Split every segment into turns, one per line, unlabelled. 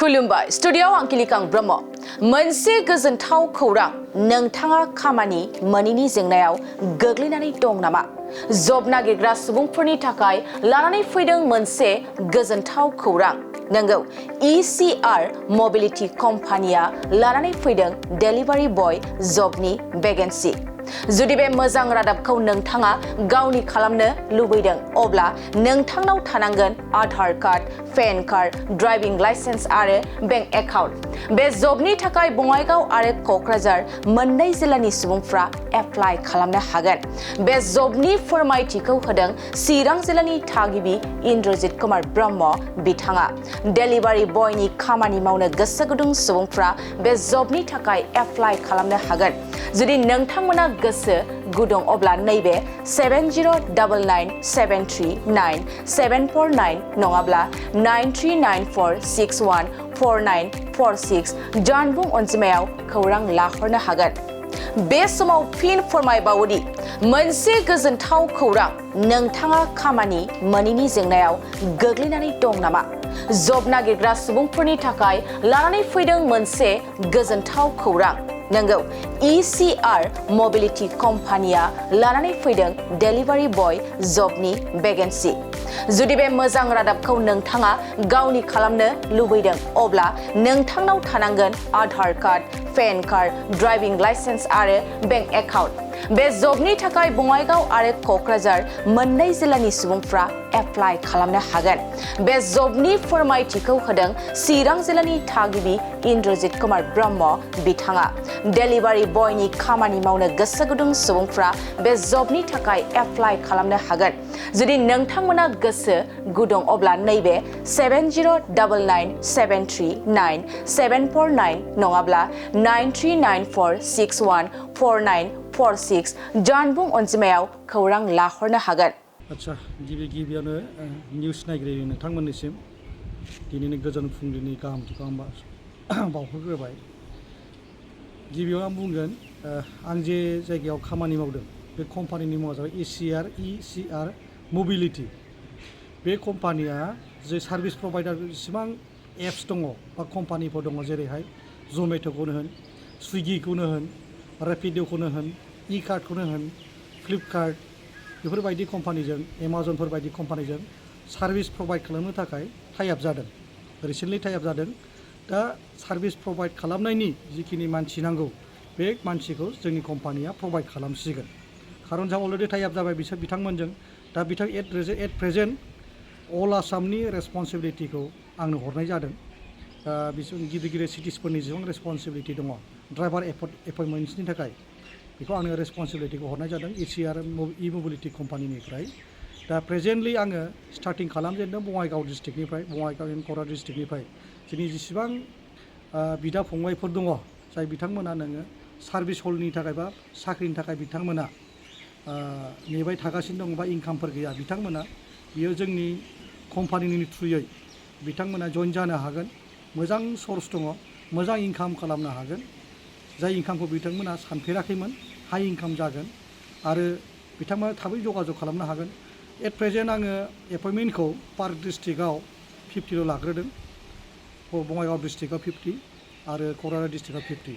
खुलुमबाय स्टुडिय'आव आं किलिकां ब्रह्म मोनसे गोजोनथाव खौरां नोंथाङा खामानि मोनैनि जेंनायाव गोग्लैनानै दं नामा जब नागिरग्रा सुबुंफोरनि थाखाय लानानै फैदों मोनसे गोजोनथाव खौरां नंगौ ECR मोबिलिटी कम्पानिया लानानै फैदों डेलिभारि बय जबनि वेकेन्सि जुदि बे मोजां रादाबखौ नोंथाङा गावनि खालामनो लुबैदों अब्ला नोंथांनाव थानांगोन Aadhaar card PAN card driving licence आरो बेंक एकाउन्ट बे जबनि थाखाय बङाइगाव आरो क'क्राझार मोननै जिल्लानि सुबुंफ्रा एप्लाइ खालामनो हागोन बे जबनि फोरमायथिखौ होदों चिरां जिल्लानि थागिबि इन्द्रजित कुमार ब्रह्म बिथाङा डेलिभारि बयनि खामानि मावनो गोसो गुदुं सुबुंफ्रा बे जबनि थाखाय एप्लाइ खालामनो हागोन जुदि नोंथांमोना गोसो गुदुं अब्ला नैबे 7099739749 नङाब्ला 9394614946 जानबुं अनजिमायाव खौरां लाहरनो हागोन बे समाव फिन फोरमायबावोदि मोनसे गोजोनथाव खौरां नोंथाङा खामानि मोनैनि जेंनायाव गोग्लैनानै दं नामा जब नागिरग्रा सुबुंफोरनि थाखाय लानानै फैदों मोनसे गोजोनथाव खौरां नंगौ ECR मोबिलिटी कम्पानिया लानानै फैदों डेलिभारि बय जबनि वेकेन्सि जुदि बे मोजां रादाबखौ नोंथाङा गावनि खालामनो लुबैदों अब्ला नोंथांनाव थानांगोन Aadhaar card PAN card driving licence आरो बेंक एकाउन्ट बे जबनि थाखाय बङाइगाव आरो क'क्राझार मोननै जिल्लानि सुबुंफ्रा एप्लाइ खालामनो हागोन बे जबनि फोरमायथिखौ होदों चिरां जिल्लानि थागिबि इन्द्रजित कुमार ब्रह्म बिथाङा डेलिभारि बयनि खामानि मावनो गोसो गुदुं सुबुंफ्रा बे जबनि थाखाय एप्लाइ खालामनो हागोन जुदि नोंथांमोना गोसो गुदुं अब्ला नैबे 7099739749 नङाब्ला 9394614946 जानबुं अनजिमायाव खौरां लाहरनो हागोन
आच्छा गिबियावनो निउस नायगिरि नोंथांमोननिसिम दिनैनि गोजोन फुंबिलिनि गाहामथिखौ आं बावहरग्रोबाय गिबियाव आं बुंगोन आं जे जायगायाव खामानि मावदों बे कम्पानिनि मुङा जाबाय ECR मोबिलिटी बे कम्पानिया जे सार्भिस प्रभाइडार जेसेबां एप्स दङ बा कम्पानिफोर दङ जेरैहाय जमेट'खौनो होन स्विगिखौनो होन रेपिड'खौनो होन कार्डखौनो होन फ्लिपकार्ट बेफोरबायदि कम्पानिजों एमाजनफोर बायदि कम्पानिजों सार्भिस प्रभाइड खालामनो थाखाय टाइप जादों रिसेन्टलि टाइप जादों दा सार्भिस प्रभाइड खालामनायनि जिखिनि मानसि नांगौ बे मानसिखौ जोंनि कम्पानिया प्रभाइड खालामसिगोन खारन जों अलरेडि टाइप जाबाय बिसोर बिथांमोनजों दा एट प्रेजेन्ट अल आसामनि रेसपन्सिबिलिटिखौ आंनो हरनाय जादों दा बिसोर गिदिर सिटिसफोरनि जेसेबां रेसपन्सिबिलिटि दङ ड्राइभार एपइन्टमेन्ट्सनि थाखाय बेखौ आंनो रेसपन्सिबिलिटिखौ हरनाय जादों ECR मोबिलिटी कम्पानिनिफ्राय दा प्रेजेन्टलि आङो स्टार्टिं खालामजेनदों बङाइगाव डिस्ट्रिक्टनिफ्राय बङाइगाव एन्ड क'क्राझार डिस्ट्रिक्टनिफ्राय जोंनि जेसेबां बिदा फंबायफोर दङ जाय बिथांमोना नोङो सार्भिस हलनि थाखाय बा साख्रिनि थाखाय बिथांमोना नेबाय थागासिनो दं बा इनकामफोर गैया बिथांमोना बियो जोंनि कम्पानिनि थ्रुयै बिथांमोना जइन जानो हागोन मोजां सर्स दङ मोजां इनकाम खालामनो हागोन जाय इनकामखौ बिथांमोना सानफेराखैमोन हाई इनकाम जागोन आरो बिथांमोना थाबै जगाजग खालामनो हागोन एट प्रेजेन्ट आङो एपइन्टमेन्टखौ पार्क डिस्ट्रिक्टआव 50ल' लाग्रोदों बङाइगाव डिस्ट्रिक्टआव 50 आरो क'क्राझार डिस्ट्रिक्टआव 50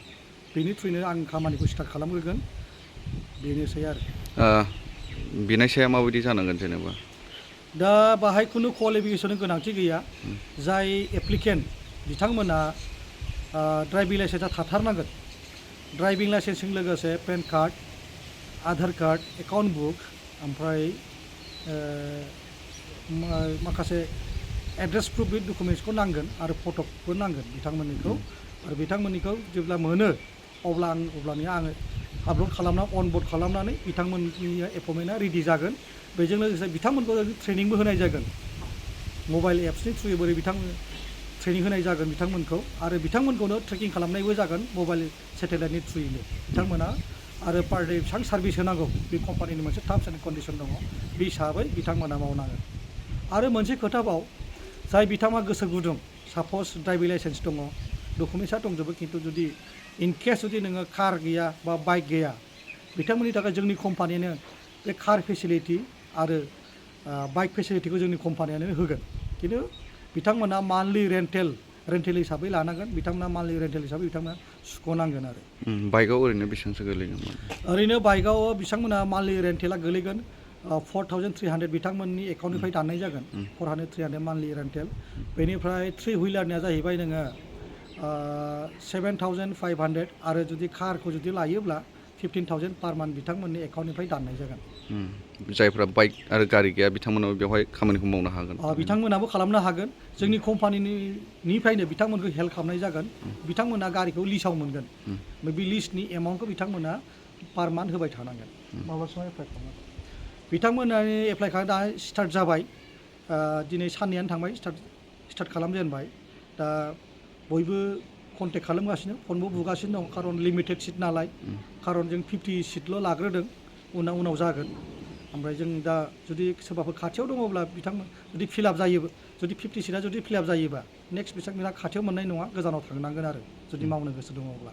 बेनि थ्रुयैनो आं खामानिखौ स्टार्ट खालामग्रोगोन बेनोसै आरो
बिनाय साया माबायदि जानांगोन जेनेबा
दा बाहाय खुनु क्वालिफिकेसननि गोनांथि गैया जाय एप्लिकेन्ट बिथांमोना ड्राइभिं लाइसेन्सआ थाथारनांगोन ड्राइभिं लाइसेन्सजों लोगोसे PAN card Aadhaar card account book ओमफ्राय माखासे एड्रेस प्रुफ बे डकुमेन्ट्सखौ नांगोन आरो फट'बो नांगोन बिथांमोननिखौ आरो बिथांमोननिखौ जेब्ला मोनो अब्लानिया आङो आपल'ड खालामना अनबर्ड खालामनानै बिथांमोननि एपइन्टमेन्टआ रेडि जागोन बेजों लोगोसे बिथांमोनखौ ट्रेनिंबो होनाय जागोन मबाइल एप्सनि थ्रुयै बोरै ट्रेनिं होनाय जागोन बिथांमोनखौ आरो बिथांमोनखौनो ट्रेकिं खालामनायबो जागोन मबाइल सेटेलाइटनि थ्रुयैनो बिथांमोना आरो पार डे बेसेबां सार्भिस होनांगौ बे कम्पानिनि मोनसे टार्म्स एन्ड कन्डिसन दङ बे हिसाबै बिथांमोना मावनांगोन आरो मोनसे खोथाबाव जाय बिथाङा गोसो गुदुं साप'ज ड्राइभिं लाइसेन्स दङ डकुमेन्ट्सआ दंजोबो खिन्थु जुदि इनकेस जुदि नोङो कार गैया बा बाइक गैया बिथांमोननि थाखाय जोंनि कम्पानियानो बे कार फेसिलिटि आरो बाइक फेसिलिटिखौ जोंनि कम्पानियानो होगोन खिन्थु बिथांमोना मान्थलि रेन्टेल रेन्टेल हिसाबै लानांगोन बिथांमोना मान्थलि रेन्टेल हिसाबै बिथांमोना सुख'नांगोन आरो
बाइकआव ओरैनो बेसेबांसो गोलैगोन
ओरैनो बाइकआव बिथांमोना मान्थलि रेन्टेला गोलैगोन 4,300 बिथांमोननि एकाउन्टनिफ्राय दाननाय जागोन 400-300 मान्थलि रेन्टेल बेनिफ्राय 3 हुइलारनिया जाहैबाय नोङो 7,500 आरो जुदि कारखौ जुदि लायोब्ला 15,000 पार मान्थ बिथांमोननि एकाउन्टनिफ्राय दाननाय जागोन
जायफ्रा बाइक आरो गारि गैया बिथांमोनाबो बेवहाय खामानिखौ मावनो हागोन
बिथांमोनाबो खालामनो हागोन जोंनि कम्पानिनिफ्रायनो बिथांमोनखौ हेल्प खालामनाय जागोन बिथांमोना गारिखौ लिसाव मोनगोन बे लिस्टनि एमाउन्टखौ बिथांमोना पार मान्थ होबाय थानांगोन माब्ला समाव एप्लाइ खालामनांगोन बिथांमोना एप्लाइ खालामनाय दा स्टार्ट जाबाय दिनै साननैयानो थांबाय स्टार्ट खालामजेनबाय दा बयबो कन्टेक्ट खालामगासिनो फनबो बुगासिनो दं खारन लिमिटेड सिट नालाय खारन जों 50 सिटल' लाग्रोदों उनाव जागोन ओमफ्राय जों दा जुदि सोरबाफोर खाथियाव दङब्ला बिथांमोन जुदि फिलआप जायो जुदि 50 सिटआ जुदि फिलआप जायोबा नेक्स्ट बिथांमोना खाथियाव मोननाय नङा गोजानाव थांनांगोन आरो जुदि मावनो गोसो दङब्ला